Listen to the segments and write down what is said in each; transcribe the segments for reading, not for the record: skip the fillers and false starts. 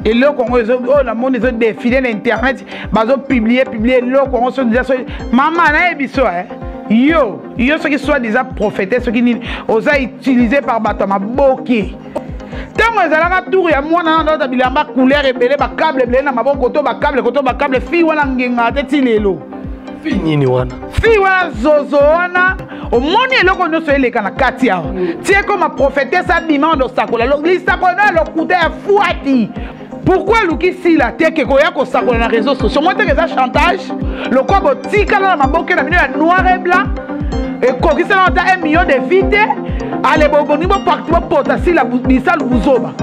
Eloko yango oyo namoni ezo défile na internet, bazopublie publie eloko yango. Soki soki mama nayebi so eh? Yo yo soki soit disant prophète, soki nini, oza utilisé par bato ya maboke. Ntango ezalaka tour ya mwana wana, ndota bilamba couleur ebele, bacable ebele na maboko, to bacable koto bacable. Fille wana ngengaka te ti lelo. Fille nini wana? Fille wana zozo wana. Omoni eloko nyonso eleka na kati awa, tie koma prophétesse, abima ondo osakola lisakolo na lokuta ya fuati. Pourquoi aluki sila te ke koya kosakola na réseau sociaux? Moi teke eza chantage. Lokola botikala na maboke na bino ya noir et blanc, ekokisana ata 1 million de vie te. Ale boboningi boparti bopota sila bisalu buzoba.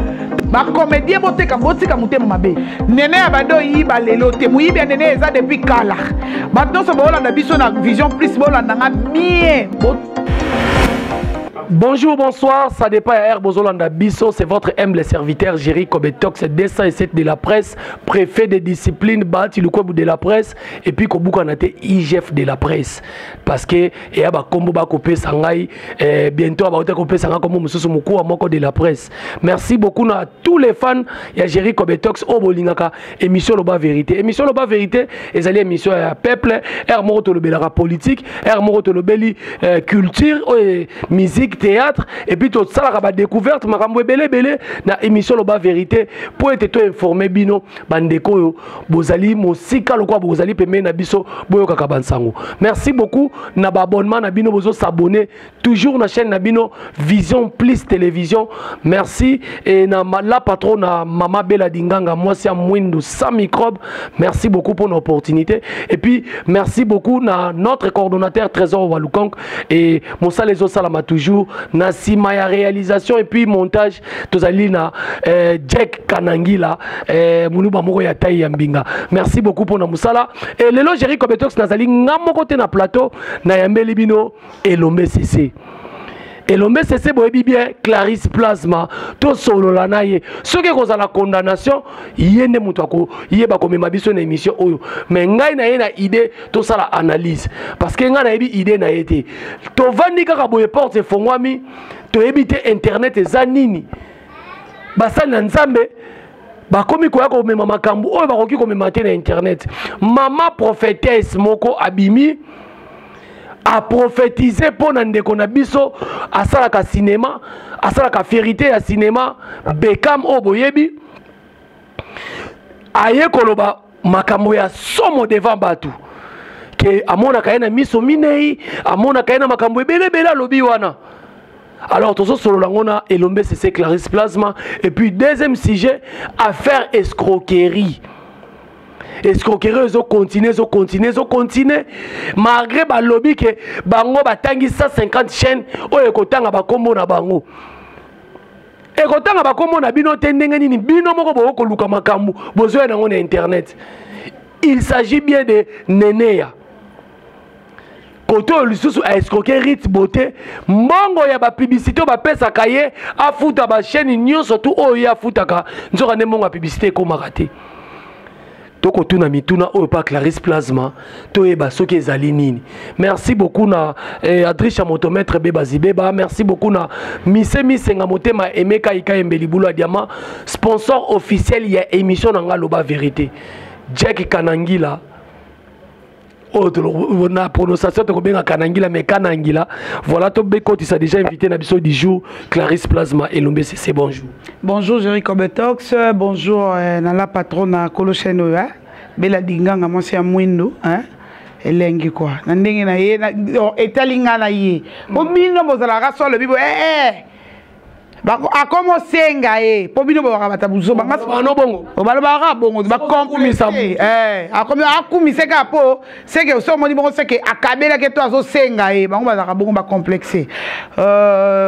Bacomédien boteka, botika motema mabe. Nene ya bando oyiba lelo te, moyibi ya nene eza depuis kala. Bato nyonso boolanda biso na Vision Plus, bolanda nga bien. Bonjour, bonsoir, ça dépend à Bozolanda Bisso, c'est votre humble serviteur Jerry Kobetox 207 de la presse, préfet de discipline, Bati Lukwebu de la presse, et puis Kobukanate IGF de la presse. Parce que, et ba kombo ba kopé sangai, eh, bientôt ba ote kopé sanga kombo mususu mukuwa moko de la presse. Merci beaucoup à tous les fans ya Jerry Kobetox, Obolingaka, émission Loba Vérité. Émission Loba Vérité, ezali émission ya peuple, R moko tolobelaka politique, R moko tolobeli culture, oyo musique, théâtre, et puis tosalaka ba découverte, makambo ebele ebele na émission Loba Vérité po ete to informer bino bandeko oyo bozali mosika lokola bozali pembeni na biso, boyokaka bansango. Merci beaucoup na ba abonnement na bino, bozo s'abonner toujours na chaîne na bino Vision Plus Télévision. Merci et na la patronne na Mama Bella Dinganga, mwasi ya mwindu sans microbe. Merci beaucoup pour l'opportunité et puis merci beaucoup na notre coordonnateur Trésor Walukank et mosala ezosalama toujours na nsima ya réalisation et puis montage. Tozali na Jack Kanangila, moluba moko ya tai ya mbinga. Merci beaucoup pour na mosala. Et lelo Jerry Kobetox nazali nga moko te na plateau, nayambeli bino Elombe CC. Elombe CC, boyebi bien Clarisse Plasma, tosolola na ye. Soki ekozala condamnation, ye nde moto akoyeba komema biso na émission oyo. Mais ngai na ye na idée tosala analyse, parce que ngai nayebi idée na ye te. Tovandi kaka boye, porte efongwami, toyebi te internet eza nini. Basali na Nzambe bakomi koya komema makambo oyo bakoki komema te na internet. Mama prophétesse moko abimi aprofetize mpo na ndeko na biso asalaka cinéma, asalaka fierité ya cinéma, Bekam oyo boyebi, aye koloba makambo ya somo devant bato ke amonaka ye na miso minei, amonaka ye na makambo ebele ebele alobi wana. Alors tozosolola yango na Elombe CC Clarisse Plasma. Et puis deuxième sujet, affaire escroquerie. Escroquerie ezocontinue, ezocontinue, ezocontinue malgré balobi ke bango batangi 150 chaîne oyo ekotanga bakombo na bango. Ekotanga bakombo na bino te ndenge nini? Bino moko bokoki koluka makambo bozoya nango na internet. Il s'agit bien de Neneya kote oyo lisusu aescroke Rit Beauté mbongo ya bapublicité oyo bapesaka ye afuta bachaîne nyonso tu oyo ye afutaka, nzoka nde mbongo ya publicité ekomaka te. Tokotuna mituna oyo pa Clarisse Plasma, toyeba soki ezali nini. Merci beaucoup na Adrisha Motomètre Beba Zibeba. Merci beaucoup na Mise Misenga Motema Emeka Ikayembe Libulu ya Diamant, sponsor officiel ya émission na nga Loba Vérité. Jack Kanangila oyo na prononciation tokobenga Kanangila, mais Kanangila. Voilà, tobekotisa déjà invité na biso du jour, Clarisse Plasma. Elombe CC, bonjour. Bonjour Jerry Kobetox, bonjour na la patronne na kolo chaîne oyo, hein? Bela Dinganga, mwasi ya mwindu, hein? Elengi quoi. Na ndenge na ye, oh, etali nga na ye. Po bino bozalaka so alobi bo, eh, eh. Akoma osenga ye mpo bino bolobaka bato ya buzoba. Bano bongo. Balobaka bongo, Bakumisa. Akomi akumise kaka mpo seke so omoni bongo, seke akabelaki to azosenga ye. Bango bazalaka bongo, bacomplexe.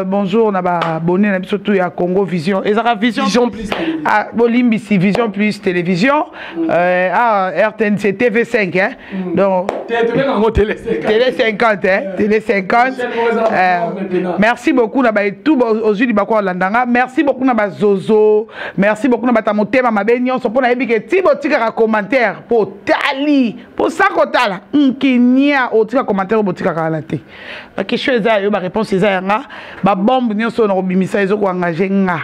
Bonjour na babone na biso tu ya Congo Vision, ezalaka Vision. Vision Plus. Ah, bolimbisi, Vision Plus Télévision. Ah, RTNC TV5, hein. Donc yango Télé 50. Télé 50, hein, Télé 50. Merci beaucoup na baetu ozwi libaku olanda nga. Merci beaucoup na bazozo, merci beaucoup na bato ya motema mabe nyonso, mpo nayebi ke ti botikaka commentaire mpo otali, mpo sa kotala nkinia, otika commentaire oyo botikaka wana te. Baquestion eza ya yo, baréponse eza ya nga. Babombe nyonso oyo na kobimisa ezokoengage nga.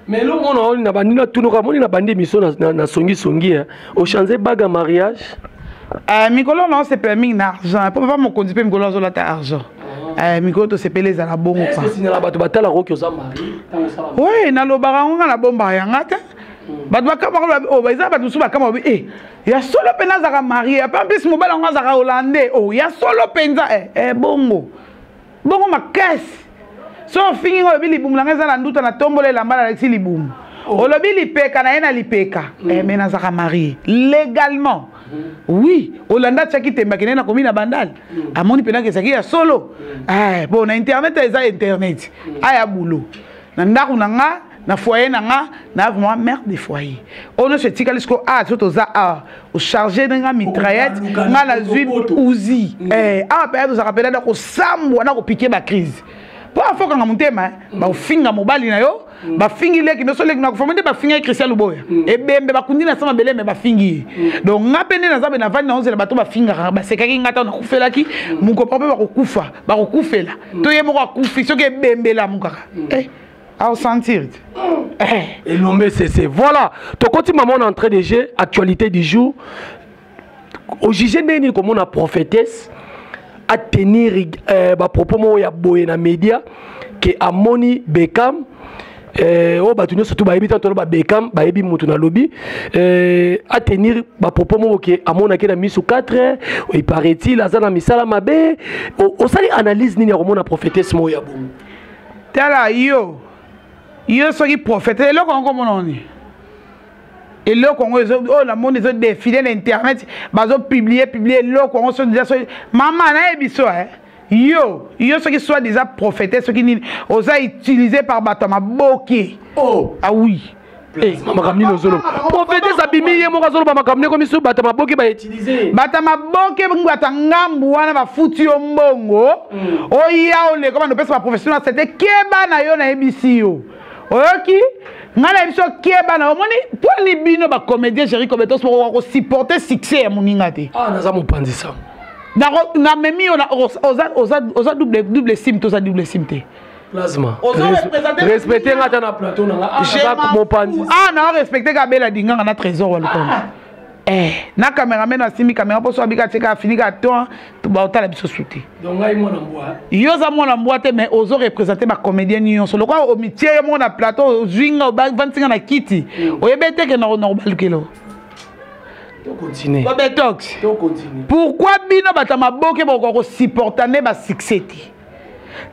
Mais eloko mona oyo na bandi natunoka, moni na bandi émission na songisongi, ochange bague ya mariage. Mikolo na osepela mingi na argent, mpo papa mokonzi mpe mikolo azolata argent. Mikolo tosepela ezala bongo pa signala bato batalaka oki oza mari ntango osala. Oui, nalobaka yango, nga nabombaka yanga te. Bato bakamaka, oh, eza bato mosusu bakama babi e ya solo mpenza azalaka marie, ape en plus mobali yango azalaka hollandais. Oh, ya solo mpenza, bongo bongo makasi. So ofingi nga, olobi libumu na ngai eza na nduta, na tombola elamba, nalakisi libumu. Olobi lipeka na ye na lipeka. Mais nazalaka marie légalement. Oui, olanda atiaki tembe, akende nakomi na Bandal, amoni mpenaka ezalaki ya solo. Bon, na internet eza internet, aya bulo na ndako na nga, na foyer na nga, na vraiment mère de foyer. Oyo nyonso etikali siko a so toza awa, ocharge na nga mitraillette, nga nazwi uzi. Awa mpenza tozalaka mpenza na kosambwa na kopike bacrise, mpo afokanga motema, baofinga mobali na yo, bafingi leki nyonso, leki nakofama nde bafingi Christian Luboya, ebembe bakundi na sa mabele, me bafingi ye. Donc nga mpe nde naza be navandi na ozela bato bafingaka, basekaki nga ntango nakufelaki mokopa, mpe bakokufa, bakokufela to ye moko akufi, soki ebembela mokaka aosentir te. Elombe cc, voilà, tokoti mama na entrée de jeu, actualité du jour. Ojuge ndenge nini komona prophétesse atenir bapropos moko ya boye na média ke amoni Bekam, oyo bato nyonso tu bayebi, tanto babekam bayebi motu nalobi, atenir bapropos moko ke amonaki na miso 4, il paraît-il aza na misala mabe? Osali analyse nini ya komona prophétesse moko ya bongo? Tala yo, yo soki prophète, eloko yango komona oni, eloko yango oyo namoni ezodefile na internet, bazopublie publie eloko yango. So deja so mama nayebi so, yo soki soit déjà prophète, soki nini, oza utilisé par bato ya maboke. Oh. Ah oui. Makambo nini ozoloba? Prophétesse abimi ye moko azoloba makambo nini? Ekomi so bato ya maboke bautilize. Bato ya maboke, bato ya ngambu wana bafuti yo mbongo, oya oleka bando opesa baprofession na sete. Keba na yo, nayebisi yo, oyoki ngai nayebi so, keba na yo. Omoni mponi bino bacomédien, Géri Kobetos, bokoka kosupporte succès ya moninga te. Ah, naza mopanzi sango. Namemi yo, oza double sim to oza double sim te. Plasma, respecte nga ata na plateau na nga. Ah, mopanzi. Ah, na respecte ka Bela Dinganga na Trésor wa Lukongo, na cameraman asimbi caméra mpo so abika atika afinika to baotala biso su te. Donc ngai mwana mbwa? Yo oza mwana mbwa te, mais ozo représente bacomédien nyonso. Lokola omitie yo moko na plateau, ozwi nga, ovandisi nga na kiti, oyebi ete ke na kobalukelo. Tocontinue. Babetox. Tocontinue. Pourquoi bino bato ya maboke bokoka kosupporta nde basuccès te?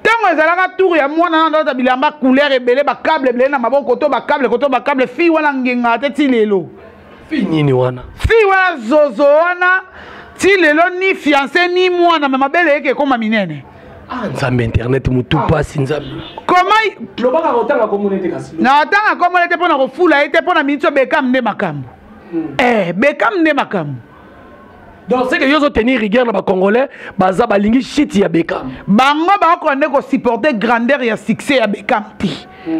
Ntango ezalaka tour ya mwana na ndota bilamba couleur ebele, bacable ebele na maboko, to bacable koto bacable, fille wana ngengaka te ti lelo. Fille nini wana? Fille wana zozo wana, ti lelo ni fiancé ni mwana, me mabele eke ekóma minene. Ah Nzambe, internet motu pasi, Nzambe. Comment? Lobaka kotanga komona te kasi. Na otanga komona te mpo na kofula ye te, mpo na miniti oyo Bekam nde makambo. Bekam nde makambo. Donc c'est que yo ozotenir rigueur na bacongolais baza balingi shit ya Bekam. Bango bakoka nde kosupporte grandeur ya succès ya Bekam te.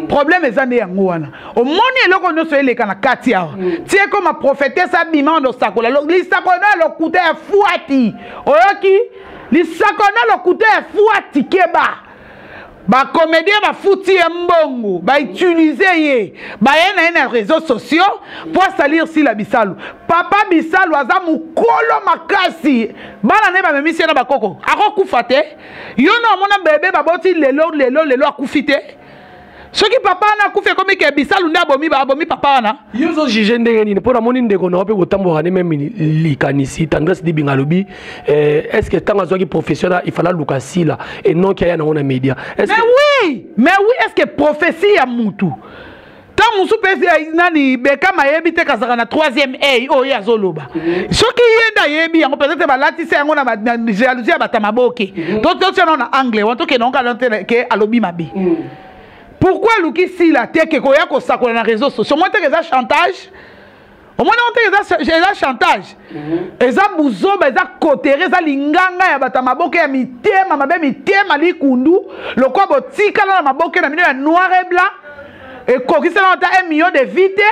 Problème eza nde yango wana. Omoni eloko nyonso eleka na kati awa, ti ekoma prophétesse abima wana osakola lisako na ya lokuta ya fuati, oyoki lisako na lokuta ya fuati. Keba, bacomédien bafuti ye mbongo, bautilize ye, baye na ye na réseaux sociaux mpo asalir Sila Bisalu. Papa Bisalu aza mokolo makasi, bana nde bamemisi ye na bakoko, akokufa te. Yo na omona bebe baboti lelo lelo lelo akufi te. Soki papa wana akufi, ekomi ke Bisalu nde abomi papa wana. Yo ozojuge ndenge nini? Mpo namoni ndeko na yo mpe botambolaka nde meme likanisi. Tendresse Dibinga alobi, est ce que ntango azwaki professionnel, il fallait aluka Sila et non ki aya nango na média? Mais oui. Mais oui, est ce que prophétie ya mutu ntango mosusu mpe nani Bekam ayebi te kazalaka na troisième œil oyo ye azoloba? Soki ye nde ayebi yango, peut-être balatisi yango na jalousie ya bato ya maboke. Totia nao na angle wana, tokende yango kaka te ke alobi mabe. Pourquoi aluki Sila te ke koya kosakola na réseau sociaux? Moi teke eza chantage. Omoni yango te, eza chantage, eza buzoba, eza kotere, eza linganga ya bato ya maboke ya mitema mabe, mitema likundu. Lokola botikala na maboke na bino ya noir et blanc, ekokisela ata 1 million de vues te.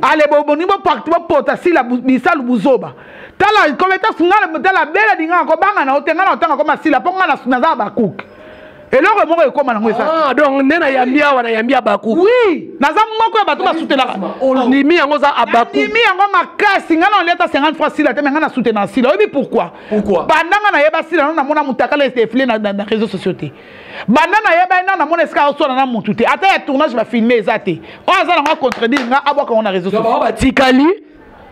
Ale, boningi bopota Sila Bisalu buzoba. Tala kometa nga, tala bela linganga kobanga na yo te. Nga na otanga koma Sila mpo nga naza bakuke. Eloko moko ekóma nango eza. Ah, donc nde nayambi awa, nayambi Abaku. Oui, naza moko ya bato basutenaka. Ondimi yango, oza Abaku. Ndimi yango makasi. Ngai na oliata 50 fois Sila te, me ngai na soutenaka Sila. Oyebi pourquoi? Pourquoi? Banda ngai nayeba Sila, no namona mutakala efile na réseau sociaux te. Banda nayeba ye, na namona esika oswana na mutu te, ata ya tournage bafilme eza te. Oyo aza nango acontredire nga, abwaka yango na réseau sociaux. Batikali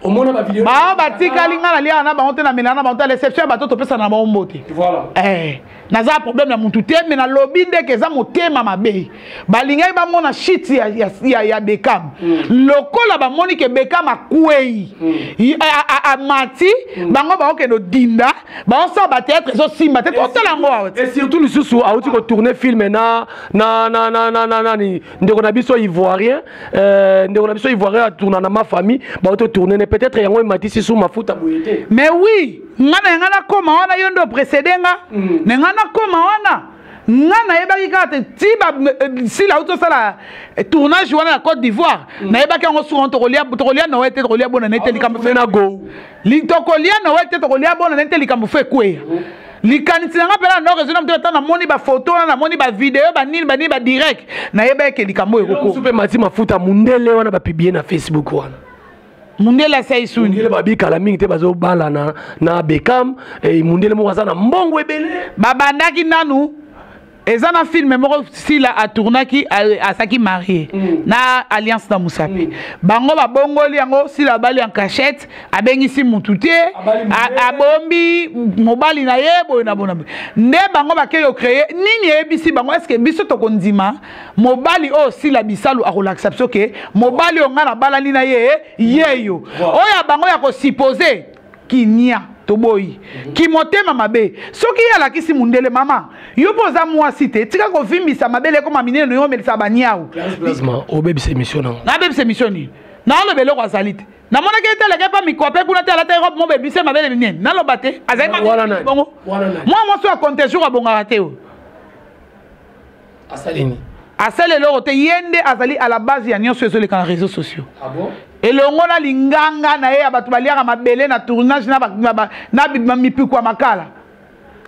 omona bavideo. Bao batikali, ngai naliaka na bango te, namelaka na bango te, à l'exception ya bato topesana na bango mbote. Voilà. Eh, naza problème na mutu te, me nalobi ndeke eza motema mabe. Balingaki bamona shit ya Bekam. Lokola bamoni ke Bekam akwei, amati, bango baokende odinda, baosala bathéâtre, ezosimba te. Totala yango awa. Et surtout lisusu auti kotourne film na nani, ndeko na biso ivoirien, ndeko na biso ivoirien atourna na Ma Famille. Bauti otourne ne, peut-être yango ematisi su mafuta boye te. Mais oui, nga na nga nakóma wana, yo nde oprécédé nga. Na nga nakóma wana, nga nayebaki kaka te ti Sila auti osala tournage wana na Côte d'Ivoire. Nayebaki yango souvent. Tokolia Noël te, tokolia bonane te, likambo na go. Tokolia Noël te, tokolia bonane te, likambo fo ekweya. Likanisi na nga mpena na nord ezona moto ata namoni bafoto wana, namoni bavideo, banini banini, badirect, nayeba eke likambo oyo ekoko. Mpe mati mafuta mundele wana bapublié na Facebook wana. Mundele asai suni. Mundele babikala mingi te, bazobala na Bekam. Mundele moko aza na mbongo ebele. Babandaki nanu, eza na film moko Sila atournaki, azalaki marié na Alliance na Mosapi. Bango babongoli yango, Sila abali en cachette, abengisi mutu te, abombi mobali na ye boye na boye na boye. Nde bango bakei kocréer nini? Eyebisi bango, est-ce biso tokondima mobali oyo Sila Bisalu akolakisa biso ke mobali oyo ngai nabalani na ye yeyo? Oyo ya bango ya kosupposer kinia, toboyi kimotema mabe. Soki ye alakisi mundele, mama, yo mpo oza mwasi te, tika kovimbisa mabele ekoma minene no yo omelisa baniau. Plasma obebisa émission nango. Nabebisa émission nini? Naoloba eloko azali te. Namonaki ete aleki epa mikwape kuna te, alata robe mo bebise mabele minene. Naloba te azali bongo. Mwa mwasi oyo akonte jour abongaka te oyo. Asali nini? Asali eloko te. Ye nde azali à la base ya nyonso ezoleka na réseaux sociaux. Ah bon? Elongo na linganga na ye ya bato baliaka mabele na tournage na mipiko ya makala.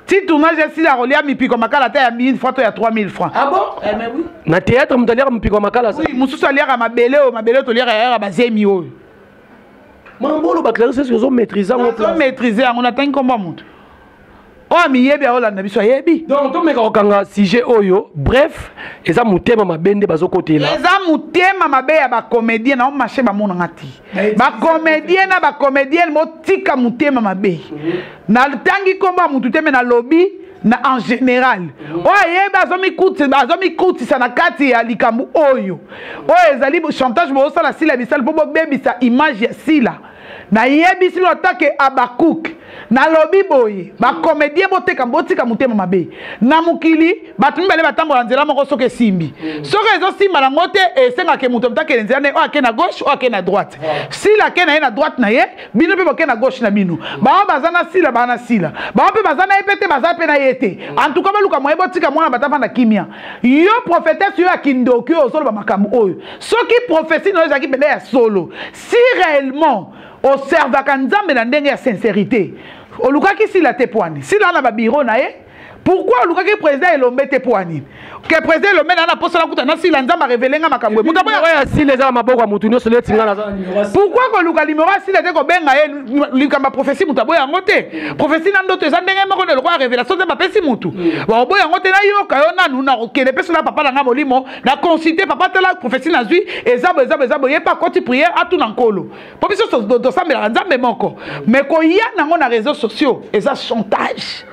Ti tournage esila, kolia mipiko ya makala ata ya 1000 francs to ya 3000 francs. Ah bon? Eh, mais oui. Na théâtre moto aliaka mipiko ya makala? Oui, mosusu aliaka mabele oyo, mabele oyo toliaka yayaka bazemi oyo. Mambolo baclarisse, est-ce que ozomaîtrise yango? Nazomaîtrise yango. Natangi nkombo ya motu oyo amiyebi, aolanda biso, ayebi. Donc tomeka kokanga sujet oyo. Bref, eza motema mabe nde bazokotela. Eza motema mabe ya bacomédien na omarché. Bamonanga te, bacomédien na bacomédienne, botika motema mabe. Natangi nkombo ya motu te, me nalobi na en général. Oyo ayebi azomikutisa na kati ya likambo oyo, oyo ezali chantage bozosala Sila Bisala mpo bobebisa image ya Sila. Nayebisi bino atake Abakuk, nalobi boye: bacomédien, boteka, botika motema mabe. Na mokili bato mibale batambola nzela moko, soki esimbi, soki ezosimba nango te, esengaka moto moto akende nzela na ye. Oyo ake na gauche, oyo ake na droite. Sila ake na ye na droite na ye, bino mpe boke na gauche na bino. Bao baza na Sila, baa na Sila. Bao mpe baza na ye mpe te, baza mpe na ye te. En tout cas, baluka moye botika mwana bato afanda kimia. Yo prophétesse, yo ya kindoki oyo ozoloba makambo oyo, soki prophétie na yo ezalaki mpenza ya solo, si réellement oservaka Nzambe na ndenge ya sincérité, olukaki Sila te po ani Sila na babiro na ye? Pourquoi olukaki président Elombe te? Po anini ke président Elombe na posa nakuta na Sila, Nzambe arévéler nga makambo? Moto ya Sila eza na maboko ya motu nyonso neti nga naza. Pourquoi koluka numéro ya Sila te, kobenga ye? Likambo ya prophétie, moto aboya yango te. Prophétie na ndoto eza ndenge moko na lokola révélation. Nzambe apesi motu, bakoboya yango te. Nayoka yo nanu, nakokende mpe so na papa na nga molimo, na consulte papa: tala prophétie nazwi, eza boye, eza boye, eza boye. Ye mpe akoti prière, atuna Nkolo, mpo biso tosambelaka Nzambe moko. Mais koya nango na réseaux sociaux eza chantage.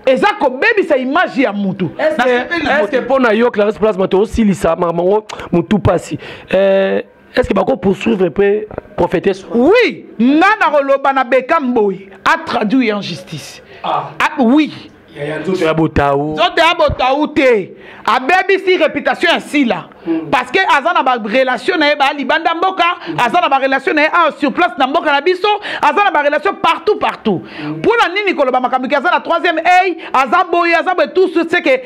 Eza kobebisa image ya mutu. Est-ce que mpo na yo, Clarisse Plasma, toosilisa makambo yango motu mpasi, est-ce que bako poursuivre mpe prophétesse? Oui, nga na koloba na Bekam boye, atraduire en justice. Ah. Ah, oui. Nzoto ya botau. Nzoto ya botau te, abebisi réputation ya Sila, parce que aza na barelation na ye baya libanda mboka, aza na barelation na ye awa sur place na mboka na biso, aza na barelation partout partout. Mpona nini koloba makambo ke aza na troisième œil, aza boye, aza boye, tout ce que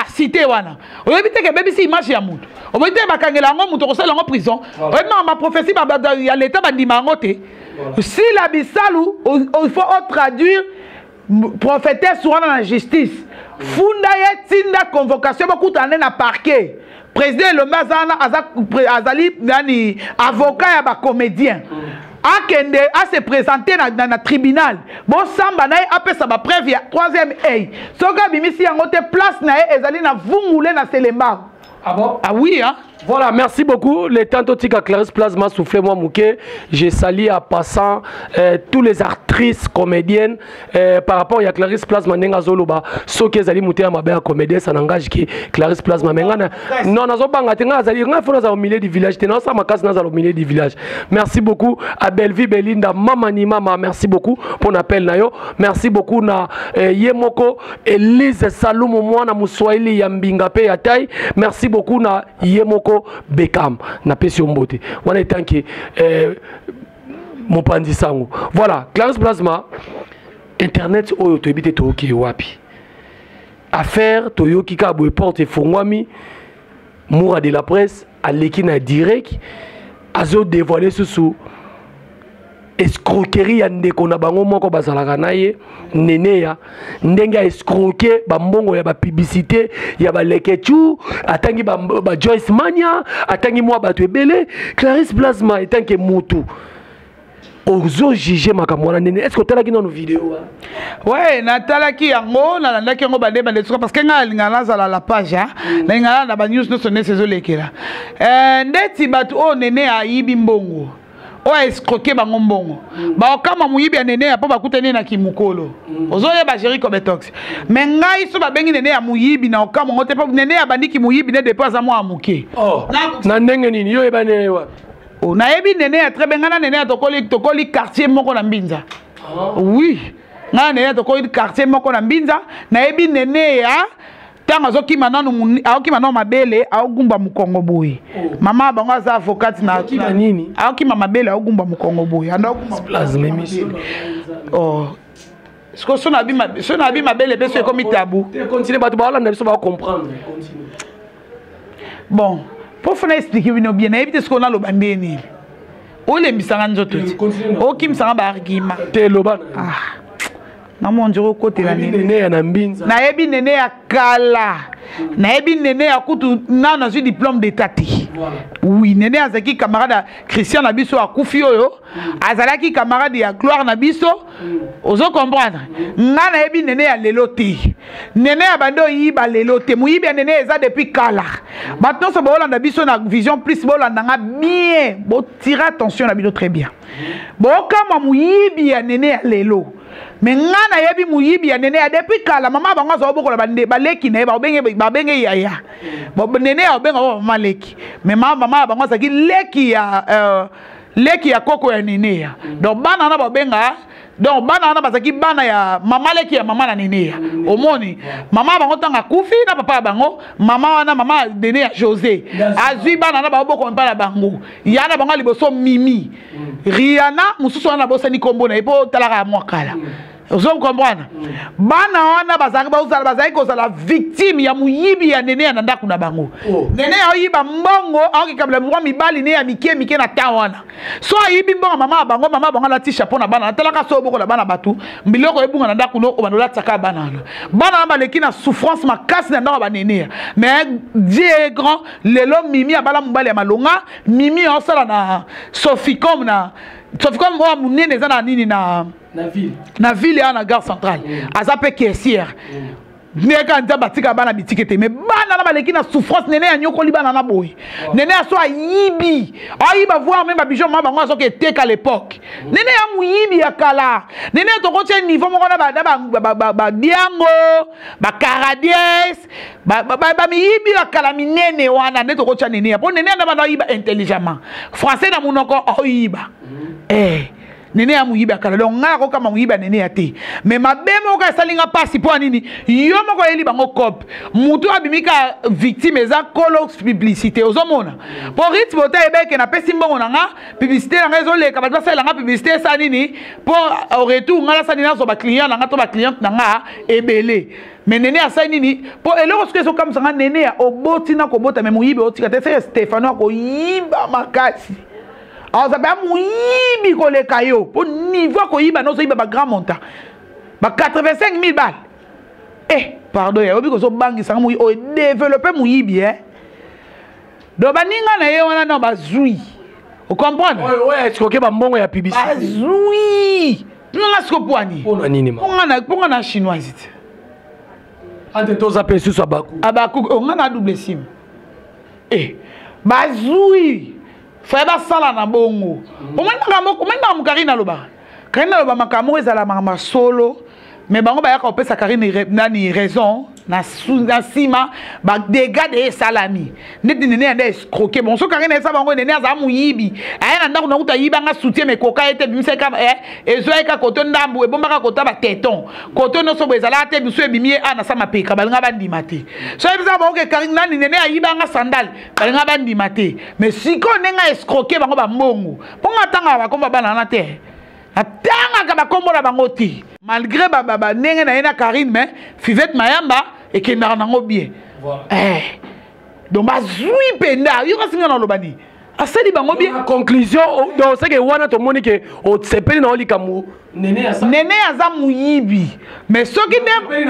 acité wana? Oyebi te ke ebebisi image ya motu? Oyebi te bakangela yango moto, akosala yango prison? Oyebi makambo baprophétie ya leta, bandima yango te. Sila Bisalu, il faut otraduire prophétesse wana na justice. Funda ye, tinda convocation, bokutana nde na parquet. Président Elombe aza wana, azali nani, avocat ya bacomédien. Akende ase présenter na tribunal, bosamba na ye, apesa bapreuve ya troisième œil. Soki abimisi yango te, place na ye ezali na Vungule, na Selembao. Ah bon? Ah oui, hein. Voilà, merci beaucoup. Le temps totika Clarisse Plasma soufflé moi mouké. J'ai sali en passant tous les actrices comédiennes par rapport à Clarisse Plasma ndenge azoloba. Soki ezali muté ya mabe ya comédien, ça n'engage que Clarisse Plasma. Mais ngana non, nazo banga te, nga azali nga fona au milieu du village te, non, ça makasi naza au milieu du village. Merci beaucoup à Bellevue Belinda, mama ni mama, merci beaucoup pour l'appel na yo. Merci beaucoup na Yemoko Elise Salumu, mwana Muswahili ya mbinga pe ya tai. Merci beaucoup na Yemoko Bekam, napesi yo mbote wana etanke mopanzi sango. Voilà, Clarisse Plasma, internet oyo toyebi te toyoki wapi affaire. Toyoki kaka boye, porte efongwami, Moura de la presse aleki na direct, azodévoile susu escroquerie ya ndeko na bango moko bazalaka na ye, Neneya, ndenge aescroke bambongo ya bapublicité ya baleketu, atangi ba, ba Joyce Mania, atangi mwa bato ebele. Clarisse Plasma, etanke mutu ozojuge makambo wana ndenge, est ce que otalaki nano video wana? Ouais, natalaki yango, nalandaki yango bande bande suka, parce que ngai nalingaka nazala la page, nalingaka na banews nyonso ndesi ezolekela. Ndeti bato oyo Nene ayibi mbongo, oyo escroke bango mbongo, baokama moyibi ya Nene ya mpo bakutani na kimokolo. Ozoyeba Géri Cobetox, mais ngai so babengi Nene ya moyibi na okama ngo te, mpo Nene ya bandiki moyibi ne depuis aza mwa moke. Oh, na ndenge nini yo oyeba Nene wapi? Oh, nayebi Nene ya très bien. Ngai na Nene ya tokoli quartier moko na Mbinza. Oui, ngai na Nene ya tokoli quartier moko na Mbinza. Nayebi Nene ya ntango azokima nanu, aokima nanu mabele, aogumba mokongo boye. Mama bango aza avocate na Azokima nini? Aokima mabele, aogumba mokongo boye, anda ogumba. Plasma émission. Oh. Siko so na abi mabele mpe so ekomi tabu. Continue, bato baolanda biso bacomprendre, continue. Bon, mpo fona explike bino bien, nayebi te sikoyo naloba nde nini. Olembisanga nzoto ti okimisanga baargument. Te, loba na. Ah, namondire okotela Oyebi Nene. Nene ya na Mbinza? Nayebi Nene ya kala, nayebi Nene ya kutu nano nazwi diplôme d'état te. Oui, Nene azalaki camarade ya Christian na biso akufi oyo, azalaki camarade ya Gloire na biso. Ozo comprendre? Nga nayebi Nene ya lelo te, Nene ya bandi oyiba lelo te. Moyibi ya Nene eza depuis kala. Bato nyonso boolanda biso na Vision Plus, bolanda nga bien, botire attention na bino très bien. Bokamwa moyibi ya Nene ya lelo, me nga nayebi moyibi ya Nene ya depuis kala. Mama bango azala bokola baleki na ye, babenge yaya. Nene ya obenga bo mama leki, me mama ya bango azalaki leki ya koko ya Nene ya. Donc bana wana babenga, donc bana wana bazalaki bana ya mama leki ya mama na Nene ya. Omoni mama ya bango ntango akufi na papa ya bango, mama wana, mama Nene ya José, azwi bana wana baobokoma mpa na bango. Ya na bango ya liboso Mimi, Riana, mosusu wana nabosani nkombo na ye mpo otalaka ya mwa kala. Ozo comprendre? Bana wana bazalaki kozala victime ya moyibi ya Nene ya na ndako na bango. Nene aoyiba mbongo, aokikabela mwa mibali ne ya mike mike na temps wana. So ayibi mbongo mama ya bango, mama ya bango alati chapeau na bana, atalaka so obokola bana bato, biloko ebunga na ndako no obanda olatisaka bana wana. Bana wana baleki na souffrance makasi na ndako ya banene ya. Mais Dieu est grand, lelo Mimi abala mobali ya malonga. Mimi aosala na Soficom, na Soficom oyo monene eza na nini na Na ville. Na ville ya na gare centrale. Aza mpe caissière. Ndenge kaka Nzambe atika bana bitike te, mais bana na baleki na souffrance. Nene anyokoli bana na boye. Nene aso ayibi, ayiba voir même babijo ma bango azoki eteka l'époque. Nene ya moyibi ya kala. Nene tokotia niveau moko na badiango, bacaradies, bamiyibi ya kala minene wana nde tokotia nene ya mpo nene ya na bana ayiba intelligemment, français na monoko oyiba. Eh, nene ya moyibi ya kala. Donc ngai akokama moyibi ya nene ya te, mais mabe moko esali nga mpasi. Mpo ya nini? Yo moko oyeli bango cope, motu abimi ka victime eza kolo publicité. Ozomona mpo Rit Bota ayebeke napesi mbongo na nga, publicité na nga ezoleka, bato basalela nga publicité, esala nini mpo au retour nga nasala nini? Nazwa baclient na nga to bacliente na nga ebele. Mais nene asali nini? Mpo eloko soki ezokamwisa nga, nene ya oboti na kobota, mais moyibi otika te. Seke Stefano akoyiba makasi, aza mpe moyibi koleka yo, mpo niveau akoyiba na ozoyiba bagrand montant ba 85 000 balles. Eh, pardon, ya oyebi kozobangisa nga moyibi oyo développe moyibi, eh. Donc baninga na ye wana no bazwi, ocomprendre? Oyo escroquer bambongo ya publicité. Bazwi nanga siko pwani. Mpona nini? Mpo nga na chinoise te. Ante toza mpe susu abaku. Abaku nga na double sim. Eh, bazwi faye basala na bongo. Omoni makambo, omoni makambo Karine alobaka. Karine aloba makambo moko ezala makambo ya solo, mais bango bayaka kopesa Karine nani raison na nsima. Badégâts de esalami neti nene ya nde escroquer bon. So Karine esa bango, nene azala moyibi, aye na ndako nakuta ayibanga soutien, mais koka ye te, ebimisa ezwa ye kaka koto ndambu, ebombaka kota bateton koto nyonso boye ezalaka te. Biso ebimi ye a na sa mapeka, balinga bandima te. So yebisaka bango ke Karine nani nene ayibanga sandale, balinga bandima te. Mais sikoyo ndenge aescroquer bango bambongo, mpo nga atangaka bakombo bana wana te, atangaka bakombo na bango te, malgré ndenge na ye na Karine, mais Fivette Mayamba ekendaka nango bien. Eh. Donc bazwi mpenza, yo kasi nga na oloba nini? Asali bango bien. Conclusion donc c'est que wana tomoni ke osepeli na likambo nene aza moyibi, mais soki nde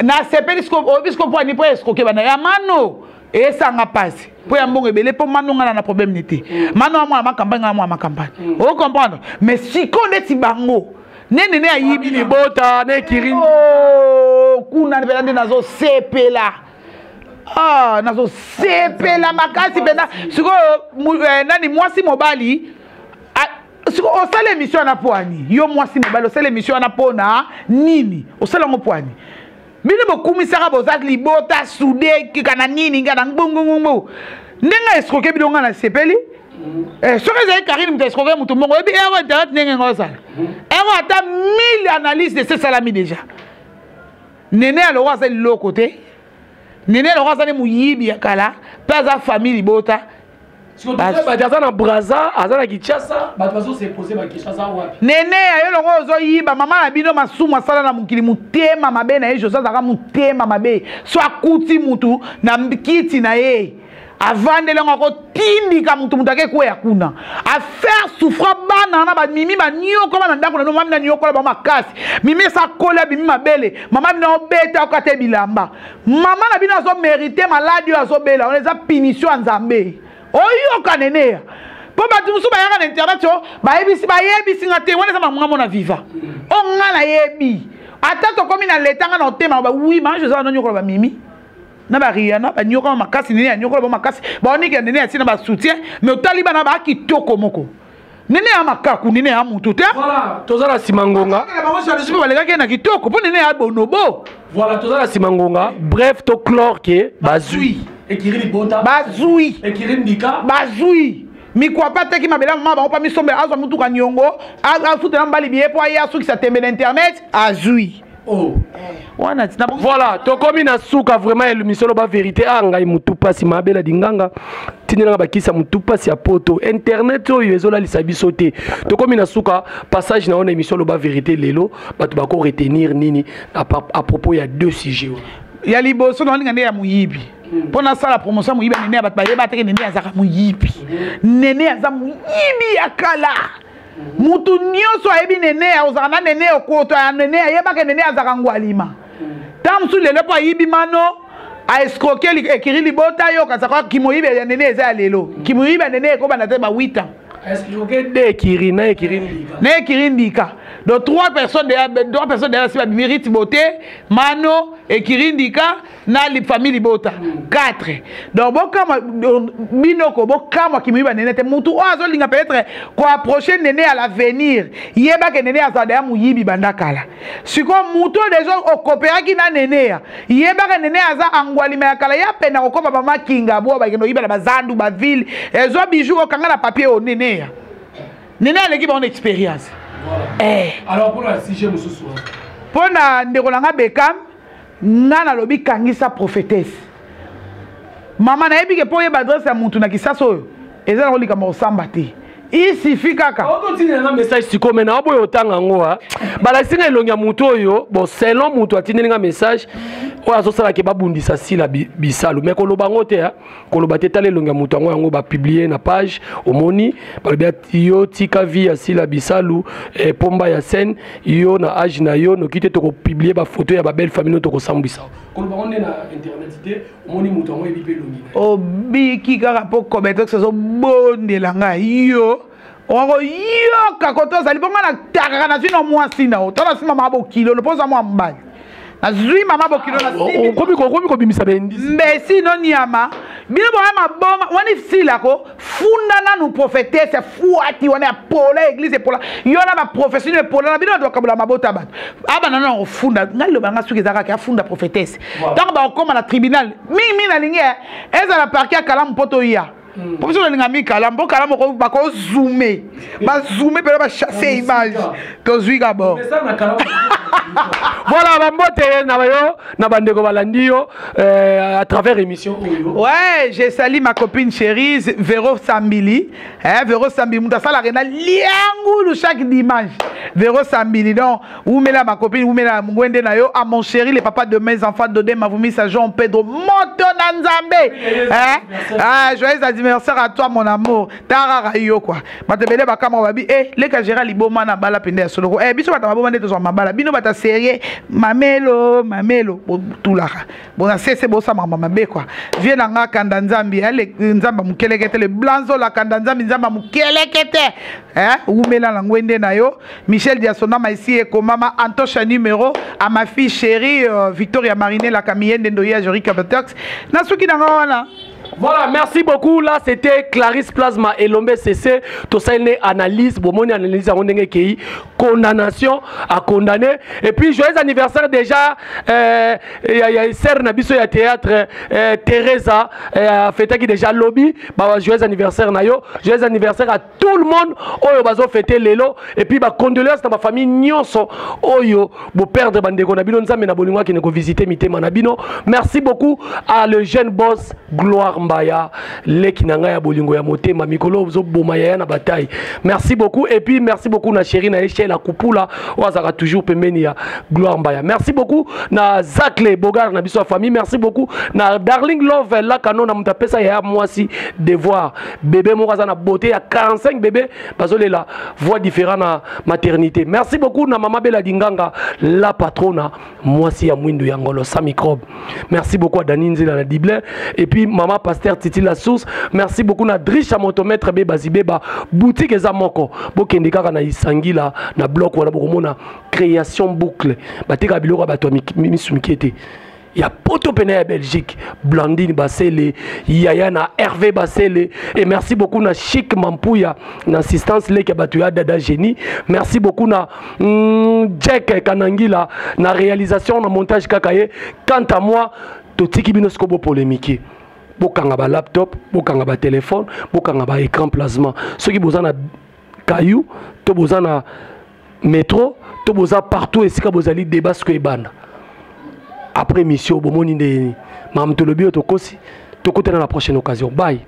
nasepeli oyebi siko mpo ani mpo escroquer bana ya mano, esanga mpasi mpo ya mbongo ebele, mpo mano nga na problème ni te. Mano ya mwana macampagne, nga na mwana macampagne, ocomprendre? Mais sikoyo ndeti bango nde nene ayibi libota na ekiri. Oh, kuna mpena nde nazosepela. Ah, nazosepela makasi mpenza. Sikoyo nani mwasi mobali sikoyo osala émission wana mpo ani? Yo mwasi mobali osala émission wana mpo na nini? Osala yango mpo ani? Bino bokumisaka boza libota sude kika na nini nga na ngbungungungu ndenge escroquer bino, nga nasepeli. Eh, soki ezali Karine moto escroquer moto mbongo, oyebi ero internet ndenge ngo ozala ero ata 1000 analyse de sesalami déjà. Nene aloko aza liloko te, nene aloko aza ne moyibi ya kala, mpe aza famille libota. Bato aza na Braza, aza na Kinshasa, bato bazose poser baquestion: aza wapi? Nene ya yo longo ozoyiba mama na bino, masumu asala na mokili, motema mabe na ye. José azalaka motema mabe, so akuti mutu na kiti na ye avandeli yango, akotindika mutu, mutu akekweya kuna, afaire souffra bana wana. Bamimi baniokola na ndako na bino, mami na niokola bango makasi. Mimi esa akoli, abimi mabele, mama bino obeta, okata bilamba. Mama na bino azomérite maladi oyo azobela wana, eza punition ya Nzambe. Oyoka neneya, mpo bato mosusu bayaka na internet o bayebisi, bayebisi nga te. Wana eza makambo nga mona viva o nga nayebi. Ata tokomi na leta, nga na otema ba wi ma José wana nyokola bamimi na bariana, banyokama makasi. Nene yanyokola bango makasi, baonikela nene ya ntina basoutien, mais otali bana baa kitoko moko. Nene ya makaku, nene ya mutu te. Voilà, toza na nsima ngonga. Bango jalousie mpo balekaki ye na kitoko, mpo nene ya bonobo. Voilà, toza na nsima ngonga. Bref, toclore ke bazwi ekiri libota. Bazwi. Ekiri ndika. Bazwi mikwapa, ateki mabele ya mama bango mpa misombe, azwa mutuka niongo, afutela mobali biye mpo aye asukisa tembe na internet, azwi. Oh. Wana tina. Voilà, tokomi na suka vraiment ya émission Loba Vérité. Ah, ngai mutu pasi, mabela dinganga tindelanga bakisa mutu pasi ya poto internet oyo ezolalisa biso te. Tokomi na suka passage na wana émission Loba Vérité. Lelo bato bako retenir nini à propos ya deux sujets wana? Ya liboso na olinga nde ya moyibi, mpo nasala promotion ya moyibi ya nene ya bato bayeba teke nene azalaka moyibi. Nene aza moyibi ya kala, mutu nyonso ayebi nene. Ozalaka na nene, okoto ya nene, ayebaka nene azalaka ngwalima. Ntango mosusu lelo mpo ayibi mano, aescroquer ekiri libota, yo okazaka kimoyibi ya nene eza ya lelo. Kimoyibi ya nene ekobanda te ba 8 ans. Ekiri na ekiri ndika. Na ekiri ndika. Donc trois personnes derrière, trois personnes derrière si babimi Rite Beauté, Mano, ekiri ndika na li famille libota. 4. Donc bokamwa binoko bokamwa kimiba nene te mutu oyo azolinga peut-être ko approcher nene à l'avenir. Yeba ke nene azala derrière muyibi banda kala. Sikoyo mutu oyo deja okoperaki na nene ya yebaka nene aza angwalima ya kala ya pena kokoma bamakinga bo bakende oyibela bazandu baville ezwa bijou okanga na papier oyo nene ya nene aleki bango na expérience. Voilà. Eh. Alors mpona sujet mosusu, mpo na ndeko na nga Bekam, nga nalobi kangisa prophétesse mama. Nayebi ke mpo oyeba adresse ya mutu na Kisasa oyo eza nango likambo kosamba te, il suffit kaka Ototindela nga message sikoyo, me na oboyo otanga yango. A balakisi nga elongi ya motu oyo. Bon, selon motu atindeli nga message oyo azosalaka babundisa Sila Bisalu, me koloba yango te, koloba te. Tala elongi ya motu yango, yango bapublier na page. Omoni balobi yo tika vie ya Sila Bisalu, eh, pomba ya scène. Yo na age na yo noki te tokopublier bafoto ya babelle famille no tokosambwisa. Koloba yango nde na internet te. Omoni moto yango, yebi mpe elongi. Obiki kaka mpo Cobetox azobondela ngai. Yo okoyoka kote ozali mpo ngai natakaka, nazwi na mwasi na yo to nazwi mama bokilo mpo oza mwa mobali, nazwi mama bokilo. Okomi kobimisa bendisi. Mbesi no nyama bino boya maboma wani. Silako funda nanu prophétesse fuati wana ya pola, église epola. Yo na baprofession epola na bino, bato bakabola mabota bato abana nano kofunda. Ngai loba nga soki eza kaka afunda prophétesse, ntango bakokóma na tribunal mingimingi, nalingi ezala parquet ya Kalamu mpo toya, mpo biso tolinga mi Kalamu, mpo Kalamu bakozume, bazume mpena bachasse image tozwi d'abord. Voilà, bambote na yo na bandeko balandi yo à travers émission oyo. Ouais, je salue ma copine chérie Véro Sambili, hein, Véro Sambili mutu asalaka na liangulu chaque dimanche. Véro Sambili, donc umela ma copine, umela ngwende na yo. À mon chéri, le papa de mes enfants, Dodé Mavumisa Jean Pedro moto na Nzambe, hein. Ah, joyeux anniversaire à toi, mon amour. Tarara yo quoi, bato ebele bakamwa babi eh, leka gera liboma na bala pende ya soloko. Eh, biso bato maboma nde tozwa mabala, bino bato serie mamelo mamelo botulaka bona sese bosamaka mabe quoi. Vie na nga kanda Nzambi, nzambe amokeleke te, le blanzola kanda Nzambi, Nzambe amokeleke te, eh, wumela na ngwende na yo. Michel Diasona Maisi ekomama Antosha numéro à ma fille chérie Victoria Marinela Kamiyende Ndoya Jori Capotox na suki na nga wana. Voilà, merci beaucoup. Là, c'était Clarisse Plasma et Lombe CC. Tout ça, une analyse. Bon, mon analyse, on a condamnation à condamner. Et puis, joyeux anniversaire déjà. Il y a sœur na biso ya théâtre, Teresa, fête qui déjà lobby. Bah, joyeux anniversaire na yo. Joyeux anniversaire à tout le monde. Oyo bazo fêter lelo. Et puis, bah, condoléances dans ma famille nyonso. Oyo, bo perdre bandeko na bino, Nzambe na bolingo qui ne visiter mitema na bino. Merci beaucoup à le jeune boss Gloire Mbaya, leki na ngai ya bolingo ya motema, mikolo ozoboma yaya na bataille. Merci beaucoup. Et puis merci beaucoup na chérie na Echel Kupula oyo azalaka toujours pembeni ya Gloire Mbaya. Merci beaucoup na Zacle Bogar na biso ya famille. Merci beaucoup na Darling Love Lakano na moto apesa yaya mwasi devoir bébé moko aza na beauté ya 45 bébé bazolela voix différent na maternité. Merci beaucoup na mama Bela Dinganga, la patrona, mwasi ya mwindu ya ngolo sans microbe. Merci beaucoup à Dani Nzela na Diblin et puis mama pasteur Titi la source. Merci beaucoup na Drisha motomètre be bazibeba boutique eza moko, bokende kaka na Isangila na bloc wana, bokomona Création Boucle, bateka biloko ya bato ya misu mike te, ya poto pene ya Belgique. Blandine Basele, yaya na Hervé Basele. Et merci beaucoup na Chic Mampuya na assistance leki ya bato ya Dada Génie. Merci beaucoup na Jack Kanangila na réalisation, na montage kaka ye. Quant à moi, totiki bino siko bopolémique, bokanga ba laptop, bokanga ba téléphone, bokanga ba écran plasma. Soki boza na caillou to boza na métro to boza partout esika bozali, débat siko ebanda après mission. Bomoni nde makambo tolobi oyo, tokosi. Tokutana na prochaine occasion. Bye.